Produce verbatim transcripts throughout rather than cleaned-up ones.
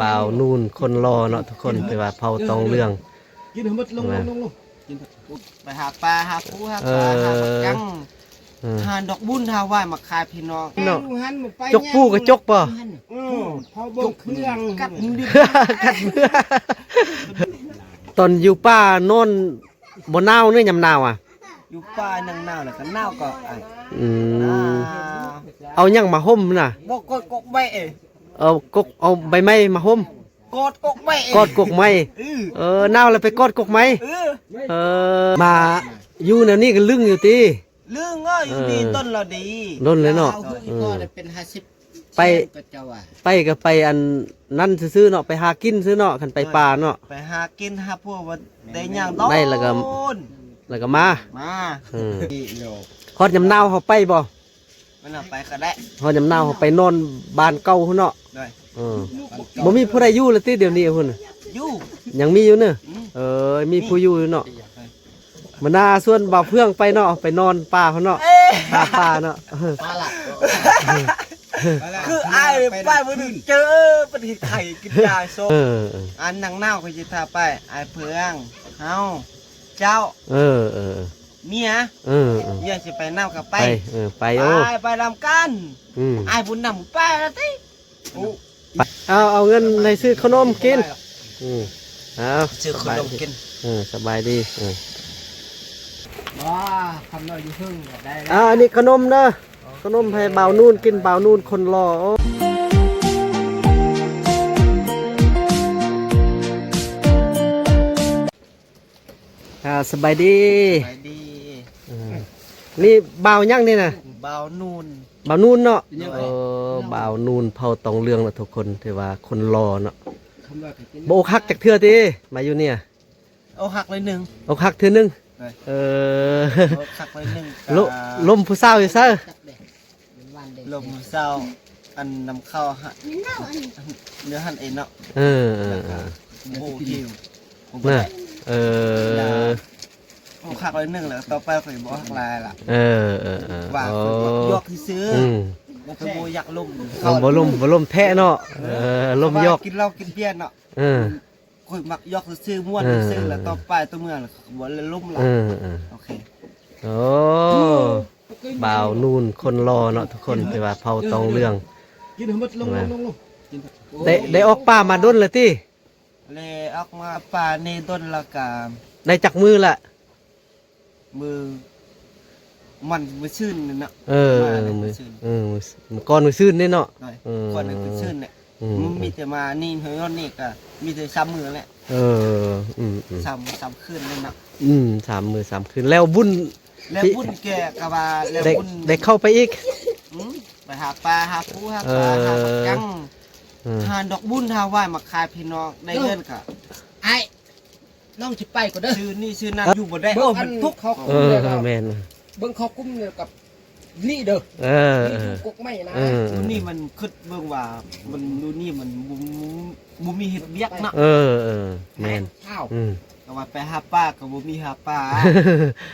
บ่าวนูนคนหล่อเนาะทุกคน แต่ว่าเผาตองเรื่อง กินให้หมด ลง ลง ลง ลง กิน ไปหาปลา หาปู หาปลา เออ หาผักกัง เออ หาดอกบุญ หาหว่ายมาขายพี่น้อง เนาะ จกปูก็จกบ่ เออ เผาเบิ่งเครื่อง กัดมือ กัดมือ ตอนอยู่ป่านอนบ่หนาวเนาะ ยามหนาวอะ อยู่ป่าหนาวๆ แล้วก็หนาวก็ไอ อืม หนาว เอาหยังมาห่มน่ะ บ่กดกกไม้เอ้ย เอากก เอาใบไม้มาห่ม กอดกกไม้เอ้ย กอดกกไม้ เออ เออ หนาวแล้วไปกอดกกไม้ เออ เออ มาอยู่แนวนี้ก็ลึงอยู่ติ ลึงเอ้ย อยู่นี่ เออ ต้นละดี ต้นเลยเนาะ เอา เออ เป็นห้าสิบ ไป เจ้าว่า ไปก็ไปอันนั้นซื่อๆ เนาะ ไปหากินซื่อเนาะ คันไปป่าเนาะ ไปหากิน หาพวกว่าได้หยังดอก ได้แล้วก็ แล้วก็มา มา เออ นี่โลก ฮอดยามหนาวเฮาไปบ่ มันเอาไปก็ได้ ฮอดยามหนาวเฮาไปนอนบ้านเก่าพุ้นเนาะ ได้ เออ บ้านเก่า บ่มีผู้ใดอยู่แล้วติเดี๋ยวนี้พุ้น อยู่ ยังมีอยู่เนาะ อืม เออ มีผู้อยู่อยู่เนาะ มื้อหน้าชวนบ่าวเฟื่องไปเนาะ ไปนอนป่าพุ้นเนาะ เอ้ย หาป่าเนาะ ปลาหลัก คืออ้ายไปมื้อหนึ่งเจอประเทศไทยกินยาโซ เออ เออ อันหนาวๆ ก็สิพาไป อ้ายเฟื่อง เฮา เจ้า เออ เออ เมีย เออ เออ เมียสิไปนำก็ไป ไป เออ ไป ไป โอ้ ไปนำกัน อืม อ้ายบุญนำไปแล้วติ โอ้ เอา เอาเงินให้ซื้อขนมกิน อืม เอา ซื้อขนมกิน เออ สบายดี เออ ว้า คำน้อยอยู่เพิ่งก็ได้แล้ว เอา อันนี้ขนมเด้อ ขนมให้บ่าวนูนกิน บ่าวนูนคนหล่อ โอ้ อ่า สบายดี สบายดี เออ นี่บ่าวหยังนี่นะ บ่าวนูน บ่าวนูนเนาะ โดย เออ บ่าวนูนเผ่าตองเรืองนะทุกคน ถือว่าคนหล่อเนาะ บ่อกหักจักเทื่อติ มาอยู่เนี่ย อกหักเลยหนึ่ง อกหักเทื่อหนึ่ง โดย เออ อกหักเลยหนึ่ง ล- ก็ ลมผู้สาวอยู่ไส ลมผู้สาว อันนำเข้าฮะ เดี๋ยวหั่นเองเนาะ เออ เออ เออ โอ้โหหิว ผมก็ น่ะ ได้ เออ อย่า อกหักเลยหนึ่ง แล้วต่อไปข่อยบ่หักหลายละ เออ เออ เออ ว่า โอ้ ข่อยบ่ยอกซื่อๆ อืม ข่อยบ่อยากลม เออ บ่ลม บ่ลมแท้เนาะ เออ ลมยอก กินเหล้ากินเบียร์เนาะ เออ ข่อยมักยอกซื่อๆ ม่วนซื่อๆ เออ แล้วต่อไปต่อเมื่อแล้วข่อยบ่ได้ลมละ เออ เออ โอเค โอ้ บ่าวนูนคนหล่อเนาะทุกคน แต่ว่าเผาตองเรื่อง กินให้หมด ลง ลง ลง ลง ได้ ได้ออกป่ามาดนแล้วติ เลยออกมาป่านี่ดนแล้วก็ ได้จักมื้อละ มื้อ มันมื้อซื่นนี่เนาะ เออ มามื้อซื่น มื้อ เออ มื้อ มื้อก่อนมื้อซื่นนี่เนาะ ได้ เออ ก่อนมื้อซื่นเนี่ย อืม มันมีแต่มานี่เฮือนนี่ก็มีแต่สามมื้อแหละ เออ อืม อืม สาม สามคืนนี่เนาะ อืม สามมื้อสามคืน แล้วบุญ แล้วบุญแกก็ว่า แล้ว ได้ บุญ ได้เข้าไปอีก อืม ไปหาปลา หาปู หาปลา เออ หาผักกัง เออ หาดอกบุญ หาหว่ายมาขายพี่น้อง ได้เงินก็ ไอ้ น้องสิไปก่อนเด้อ ซื้อนี่ซื้อนั่น อยู่บ่ได้ เบิ่ง โอ้ มันทุกข์ เขา เออ แม่น เบิ่งเขากุ้มเนี่ยกับนี่เด้อ เออ นี่ เออ อยู่กกไม้นะ เออ นี่มันคิดเบิ่งว่า มันอยู่นี่มันบ่ บ่มีเฮ็ดเวียกเนาะ เออ เออ แม่น อ้าว อืม ก็ว่าไปหาปลาก็บ่มีหาปลา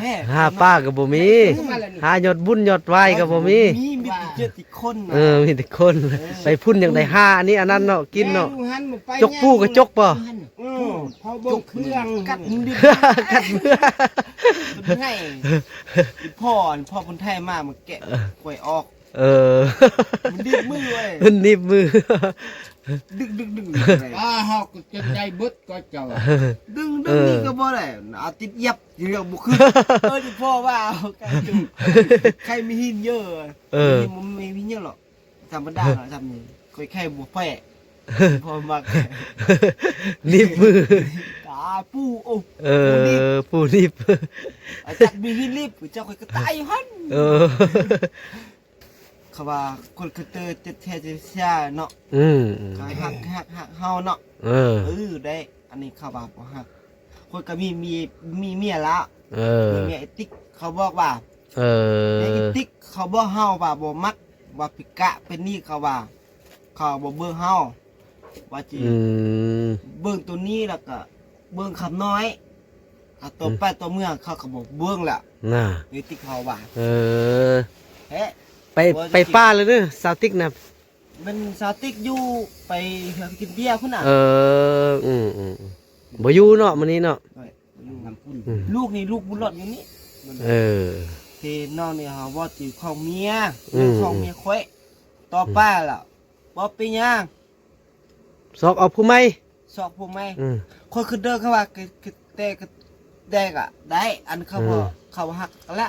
แฮ่ หาปลาก็บ่มี เออ มาแล้วนี่ หายอดบุญยอดหว่ายก็บ่มี มี มีแต่เจ็ดสิบคนนะ เออ มีแต่คน เออ ไปพุ้นอย่างใดหาอันนี้อันนั้นเนาะ กินเนาะ แม่อยู่หั่นบ่ไป จกปูก็จกบ่ เออ เผาเบิ่งเครื่อง กัดมือ กัดมือ มันให้ พ่อ พ่อคนไทยมา มันแกะ เออ กล้วยออก เออ มันหนีบมือเว้ย มันหนีบมือ ดึกดึกดึกดึกเลย อ่า เฮาก็จนได้เบิดก็เจ้า ดึง เออ ดึงนี่ก็บ่ได้ เอาติดเหยียบ เหยียบบ่ขึ้น เออ พ่อว่าเอาไก่จุ่ม ไข่มีหินเยอะ เออ มีหิน มันมีหินเยอะหรอก ธรรมดาเนาะ ทำนี่ ค่อยไข่บ่แพ้ พ่อมัก หนีบมือ ตาปู โอ้ เออ ปูหนีบ ปูหนีบ อาจารย์มีหินหนีบ เจ้าค่อยก็ตายหั่น เออ เขาว่าคนคือเตอร์เจ็ดแท้เจ็ดเสียเนาะ อืม อืม เขาหัก หัก หักเฮาเนาะ เออ เออ ได้ อันนี้เขาว่าบ่หัก คนก็มี มี มีเมียละ เออ มีเมียไอ้ติ๊ก เขาบอกว่า เออ ไอ้ติ๊ก เขาบอกเฮาว่าบ่มัก ว่าพิกะเป็นนี่ เขาว่า เขาบ่เบิ่งเฮา ว่าจิ อืม เบิ่งตัวนี้แล้วก็ เบิ่งคำน้อย อ่ะ ต่อไปต่อเมืองเขาก็บอกเบิ่งละ น่ะ ไอ้ติ๊กเขาว่า เออ เฮ้ ไป ว่าจะ ไปป่าเลยเด้อ สาวติ๊กน่ะ มันสาวติ๊กอยู่ไปเฮือนกินเบียร์พุ่นน่ะ เออ อืมอืมอืม บ่อยู่เนาะมื้อนี้เนาะ โดย บ่อยู่ อืม ลูกนี่ลูกบุญรอดอยู่นี่ เออ ที่น้องนี่เฮาเว้าติของเมีย อืม เรื่องของเมียข้อย ต่อไปล่ะ บ่เป็นหยัง ซอกเอาผู้ใหม่ ซอกผู้ใหม่ อืม ข้อยคือเด้อเขาว่าคือ คือแต่ก็ แต่ก็ได้ อันเขา อืม บ่ เขาฮักกันละ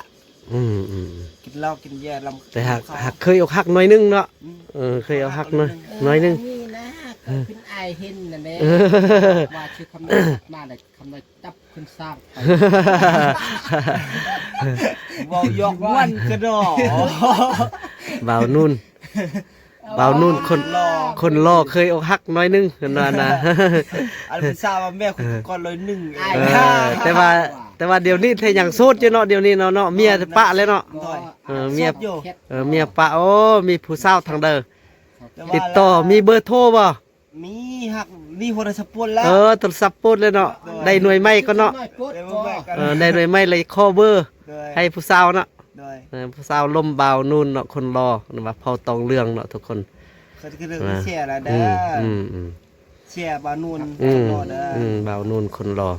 อืมอืม กินเหล้ากินเบียร์ลำ แต่หัก เขา หักเคยอกหักหน่อยนึงเนาะ อืม เออ เคยอกหักหน่อย หน่อยนึง นี่นะ ก็ขึ้นอายเห็นนั่นแหละ เออ ว่าชื่อคำน้อยมาเลย คำน้อยจับขึ้นสร้างไป เว้าหยอกม่วนกระดอ บ่าวนุ่น บ่าวนุ่นคน หล่อ คนหล่อเคยอกหักหน่อยนึง เพิ่นว่านะ อันผู้สาวว่าแม่คุณก่อนเลยหนึ่ง เออ แต่ว่า แต่ว่าเดี๋ยวนี้ถ้ายังโสดอยู่เนาะ เดี๋ยวนี้เนาะ เนาะ เมียปะแล้วเนาะ โดย เออ เมีย โสดอยู่ เออ เมียปะ โอ้ มีผู้สาวทางเด้อ แต่ว่า ติดต่อ มีเบอร์โทรบ่ มีฮัก มีโทรศัพท์ปนแล้ว เออ โทรศัพท์ปนแล้วเนาะ โดย ได้หน่วยใหม่ก่อนเนาะ ได้หน่วยใหม่ก่อน เออ ได้หน่วยใหม่เลยขอเบอร์ โดย ให้ผู้สาวเนาะ โดย เออ ผู้สาวลมบ่าวนุ่นเนาะ คนหล่อ ว่าเผ่าตองเหลืองเนาะทุกคน เขาจะเรียก อ่า เสียแล้วเด้อ อืมอืมอืม เสียบ่าวนุ่น อืม คนหล่อเด้อ อืม บ่าวนุ่นคนหล่อ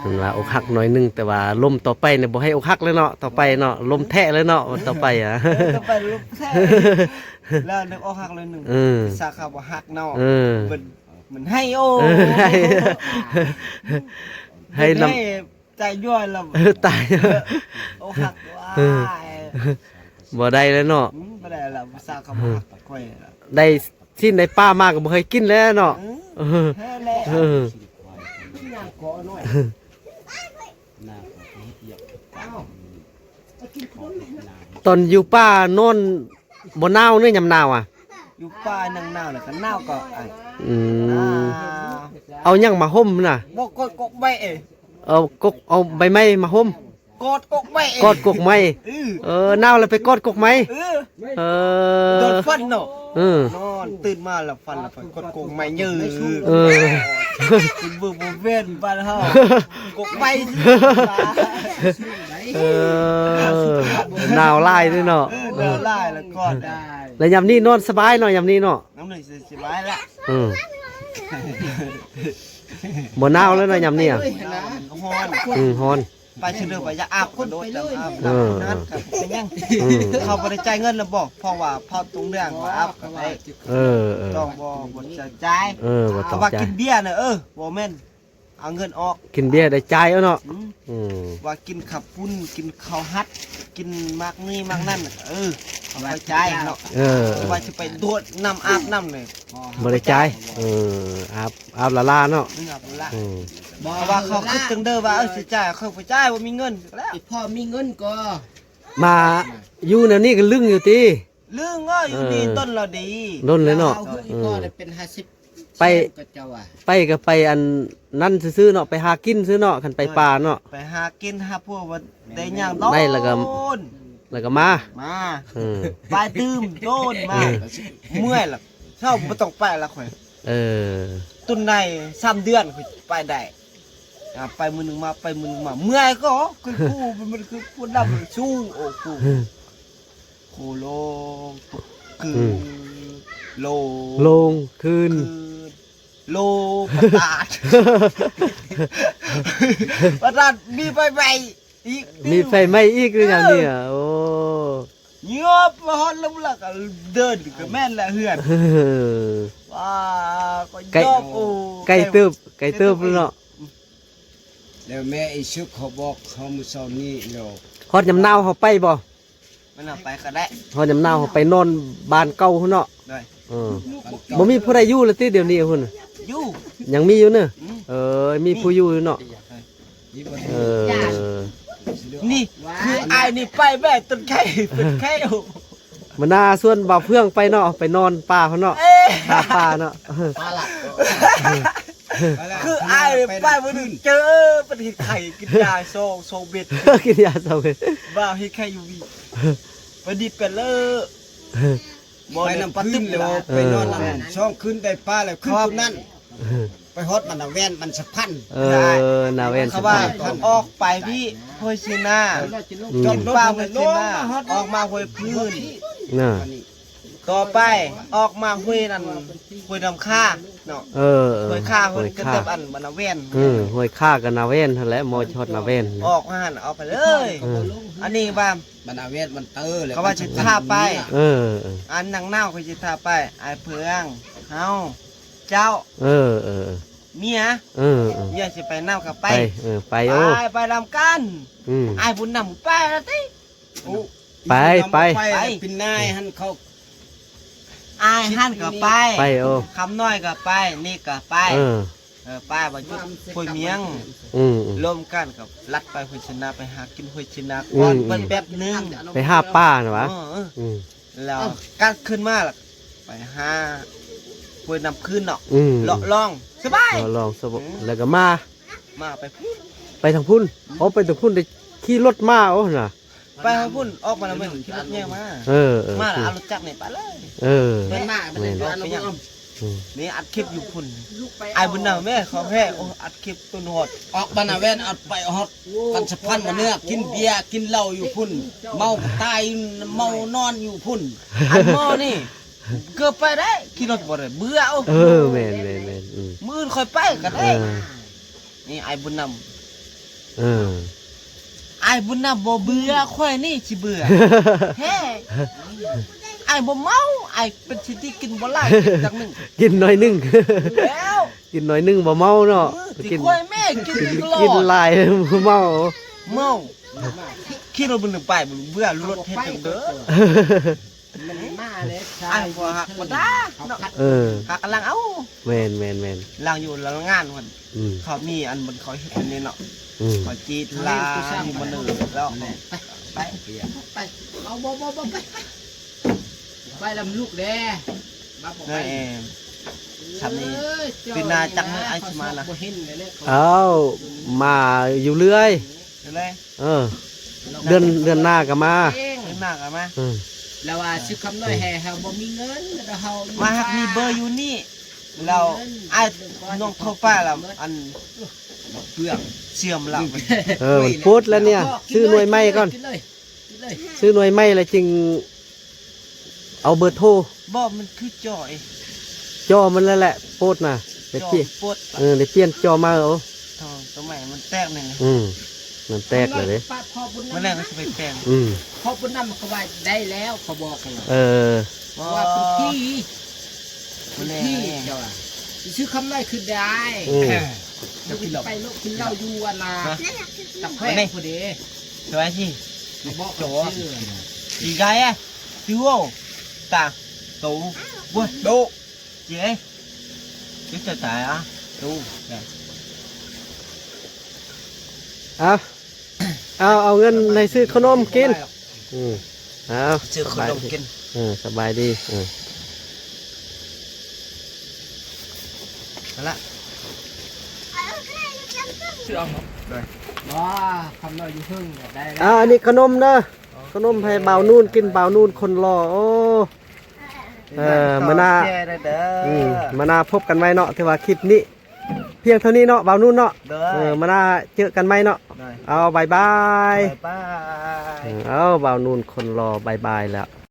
เพิ่นว่าอกหักหน่อยนึง แต่ว่าลมต่อไปเนี่ยบ่ให้อกหักเลยเนาะ ต่อไปเนาะ ลมแท้เลยเนาะ ต่อไปอ่ะ เออ ต่อไปลมแท้ แล้วนึกอกหักเลยหนึ่ง เออ สาขาบ่หักเนาะ เออ มัน มันให้โอ้ เออ ให้ ให้นำ ให้ใจย่อยแล้ว เออ ตาย อกหักว่า เออ บ่ได้แล้วเนาะ อืม บ่ได้แล้ว สาขาบ่หักค่อยแล้ว ได้ สิ้นได้ปลามาก็บ่เคยกินแล้วเนาะ เออ เออ แท้แหละ เออ ตอนอยู่ป่านอนบ่หนาวเด้ยามหนาวอะ อยู่ป่านั่งหนาวแล้วก็หนาวก็ไอ้ อืม หนาว เอาหยังมาห่มน่ะ บ่กก กกใบเอ้ย เอากก เอาใบไม้มาห่ม กอดกกไม้ กอดกกไม้ เออ เออ หนาวแล้วไปกอดกกไม้ เออ เออ นอนฝันเนาะ เออ นอนตื่นมาแล้วฝันแล้วไปกอดกกไม้เยอะ เออ กินเบิ่งบ่แม่นบ้านเฮา กกไม้ เออ หนาวหลายเด้อเนาะ เออ หนาวหลายแล้วกอดได้ แล้วยามนี้นอนสบายเนาะ ยามนี้เนาะ น้ำหนึ่งสบายละ อืม บ่หนาวแล้วเนาะ ยามนี้อะ ฮ้อน อืม ฮ้อน ไปเชิญเดินไปอย่าอาบกระโดดน้ำอาบ เออ น้ำกับเป็นหยัง อืม เขาบ่ได้จ่ายเงินแล้วบอก เพราะว่าเผาตรงเรื่องว่าอาบก็ได้ เออ เออ ต้องบ่ บ่จ่าย เออ บ่ต้องจ่าย แต่ว่ากินเบียร์น่ะ เออ บ่แม่น เอาเงินออก กินเบียร์ได้จ่ายเอาเนาะ อืม อืม ว่ากินข้าวปุ้น กินข้าวฮัด กินหมากนี่หมากนั่น เออ เอาไปจ่ายเนาะ เออ เออ ว่าสิไปโดดน้ำอาบน้ำเลย บ่ได้จ่าย เออ อาบ อาบละลาเนาะ อืม อาบละลา อืม เพราะว่าเขาคิดจังเด้อว่า เออ สิจ่าย เขาบ่จ่าย บ่มีเงินแล้ว อีพ่อมีเงินก็ มาอยู่แนวนี้ก็ลึงอยู่ติ ลึงเอ้ย อยู่นี่ เออ ต้นละดี โดนเลยเนาะ เอาคืออีพ่อเนี่ยเป็นห้าสิบ ไป เสียงก็เจ้าอะ ไปก็ไปอันนั้นซื่อๆเนาะ ไปหากินซื่อเนาะ คันไปป่าเนาะ ไปหากินหาพวกว่าได้หยังโดน ได้แล้วก็ แล้วก็มา มา อืม ไปดื่มโดนมา เมื่อยละ เช้าบ่ต้องไปละข่อย เออ ต้นในสามเดือนข่อยไปได้ อ่า ไปมื้อหนึ่งมา ไปมื้อหนึ่งมา เมื่อยก็คือกู มันคือกูดำสู้ โอ้กู โคโลง คือ อืม โล โลง คืน คือ โล ประตาด ประตาด มีไฟไหม้อีก มีไฟไหม้อีกหรือยังเนี่ย โอ้ เงือบมาฮอดลงหลักเดินก็แม่นแหละเฮือน เออ ว้า ก็ ไกล ยอก โอ้ ไกลเติบ ไกลเติบเนาะ แล้วแม่อีสุกเขาบอกเขามื้อเช้านี้แล้ว ฮอดยามหนาวเขาไปบ่ มันเอาไปก็ได้ ฮอดยามหนาวเขาไปนอนบ้านเก่าพุ่นเนาะ ได้ เออ บ้านเก่า บ่มีผู้ใดอยู่แล้วติเดี๋ยวนี้พุ่น อยู่ ยังมีอยู่เนอะ อืม เออ มีผู้อยู่อยู่เนาะ มีบ่ เออ นี่ คืออ้ายนี่ไปแบบต้นไข่ เป็นไข่ มื้อหน้าชวนบ่าวเฟื่องไปเนาะ ไปนอนป่าพุ่นเนาะ เอ้ย หาป่าเนาะ ปลาหลัก คืออ้ายไปมื้อหนึ่งเจอประเทศไข่กินยาโซ โซเบ็ด กินยาโซเบ็ด บ่าวเฮ็ดไข่อยู่วี ประดิษฐ์ไปเลย บ่ ไป ได้ นำ ปะ คื ตึ น ก แล้ว นะ ไปนอนนำ เออ สองคืนได้ปลาแล้วคืน ครับ คืนนั้น ไปฮอดมันน่ะแว่นมันสะพัน เออ น่ะแว่นสะพัน เขาว่าออกไปพี่ห้วยเสนา อืม กินปลาห้วยเสนา ออกมาห้วยพื้น น่ะ อันนี้ ต่อไปออกมาห้วยนั่น ห้วยน้ำค่าเนาะ เออเออ ห้วยค่า ห้วย ห้วยค่า เติบอันบรรณาเวน เออ ห้วยค่ากับนาเวนหั่นแหละ มอชอดนาเวน ออกมาหั่นเอาไปเลย เออ อันนี้ว่า บรรณาเวนมันเตอเลย เขาว่าสิท่าไป เออเออ อันนางนาวเขาสิท่าไป ไอ้เพื่อง เฮา เจ้า เออเออ เมีย เออเออ เมียสิไปนำก็ไป ไป เออ ไป ไป โอ้ ไปนำกัน อืม อ้ายบุญนำไปแล้วติ ไป ไป ไป เป็นนายหั่นเขา อ้ายหั่นก็ไป ไป โอ้ คำน้อยก็ไป นี่ก็ไป เออ เออ ไปบ่หยุด ห้วยเมียง อืมอืม ลมกันก็ลัดไปห้วยชนะ ไปหากินห้วยชนะ อืม ก่อนเพิ่น อืม แป๊บหนึ่ง ไปหาปลาน่ะวะ เออเออ อืม แล้วกัดขึ้นมาล่ะ ไปหาห้วยน้ำคืนเนาะ อืม เลาะลอง สบาย เลาะลองสบาย อืม แล้วก็มา มาไปพุ้น ไปทางพุ้น โอ้ ไปทางพุ้นได้ขี่รถมา โอ้น่ะ ไปทางพุ้น ออกมาแล้วแม่นขี่รถใหญ่มา เออเออ มาแล้วเอารถจักรนี่ไปเลย เออ มันมา แม่น มันเป็น อืม นี่อัดคลิปอยู่พุ้น ไอ้บุญนำแม่ของแท้ โอ้ อัดคลิปต้นฮอด ออกบรรณาเวน อัดไปฮอดกันสะพานมาเนื้อ กินเบียร์กินเหล้าอยู่พุ้น เมาตายเมานอนอยู่พุ้น อันหม้อนี่ เกือบไปได้ ขี่รถบ่ได้ เบื่อเอา เออ แม่นแม่นแม่น อืม มื้ออื่นค่อยไปก็ได้ เออ นี่ไอ้บุญนำ เออ ไอ้บุญนำบ่เบื่อ ข้อยนี่สิเบื่อ แท้ ไอ้บ่เมา ไอ้เป็นสิติกินบ่หลาย จักหนึ่ง กินน้อยหนึ่ง แล้ว กินน้อยหนึ่งบ่เมาเนาะ เออ กิน สิข้อยแม่กิน กิน ตลอด กินหลายเมา เมา ขี่รถมื้อหนึ่งไป เบื่อรถเฮ็ดจังเด้อ มันมาเลย อ้ายบ่ฮักบ่ตาเนาะ เออ ฮักกำลังเอา แม่นแม่นแม่น ลังอยู่ลังงานวัน อืม เขามีอันมันเขาเฮ็ดอันนี้เนาะ อืม เขาจีดลาอยู่มื้อหนึ่งแล้ว ไป ไป เอาบ่ บ่ บ่ ไป ไปลำลูกแด่ มาบอกไป นั่นเอง ทำนี่ เอ้ย ปีหน้าจักมื้อไอ้สิมานะ บ่เห็นเลยเนี่ย เอ้า มาอยู่เรื่อย อยู่เลย เออ เดือน เดือนหน้าก็มา เอง ปีหน้าก็มา อืม แล้วว่าซื้อคำน้อยแห่เฮาบ่มีเงิน แล้วเฮา มาฮักมีเบอร์อยู่นี่ แล้วไอ้น้องโทรไปแล้ว อัน เปลือง เสื่อมแล้ว เออ มันโพสต์แล้วเนี่ย ซื้อหน่วยใหม่ก่อน กินเลย ซื้อหน่วยใหม่แล้วจึงเอาเบอร์โทร บ่ มันคือจ่อเอง จ่อมันแล้วแหละ โพสต์น่ะ เดี๋ยว จ่อ เปลี่ยน โพสต์ เออ เดี๋ยวเปลี่ยนจ่อมาเอา ทองตัวใหม่มันแตกหนึ่ง อืม มันแตกเลยเด้ ปะ พ่อบุญนำ มื้อแรกก็สิไปแปลง อืม พ่อบุญนำก็ว่าได้แล้ว เขาบอกกัน เออ ว่าเป็นพี่ มันแน่ พี่เจ้าอะ ซื้อคำน้อยคือได้ อืม เออ จะกินเหล้า ไปโลกกินเหล้าอยู่อันน่ะ ฮะ ตะแคร่ นี่ พอดี สบายสิ บอกเขาชื่อ อีกไงอะ ติโว ตา โต เว้ย โต เจ๊ เจ๊จะตายอ่ะ โต เนี่ย เอา เอา เอาเงินให้ซื้อขนมกิน อืม เอา ซื้อขนมกิน เออ สบายดี เออ นั่นละ ซื้อเอาเนาะ ได้ ว้า คำน้อยอยู่เพิ่งก็ได้แล้ว อ่า อันนี้ขนมเด้อ ขนมให้บ่าวนูนกิน บ่าวนูนคนหล่อ โอ้ เออ มื้อหน้า แชร์ได้เด้อ อืม มื้อหน้าพบกันใหม่เนาะ ถือว่าคลิปนี้ เพียงเท่านี้เนาะ บ่าวนุ่นเนาะ โดย เออ มื้อหน้าเจอกันใหม่เนาะ โดย เอา บ๊ายบาย บ๊ายบาย เออ เอา บ่าวนุ่นคนหล่อ บ๊ายบายแล้ว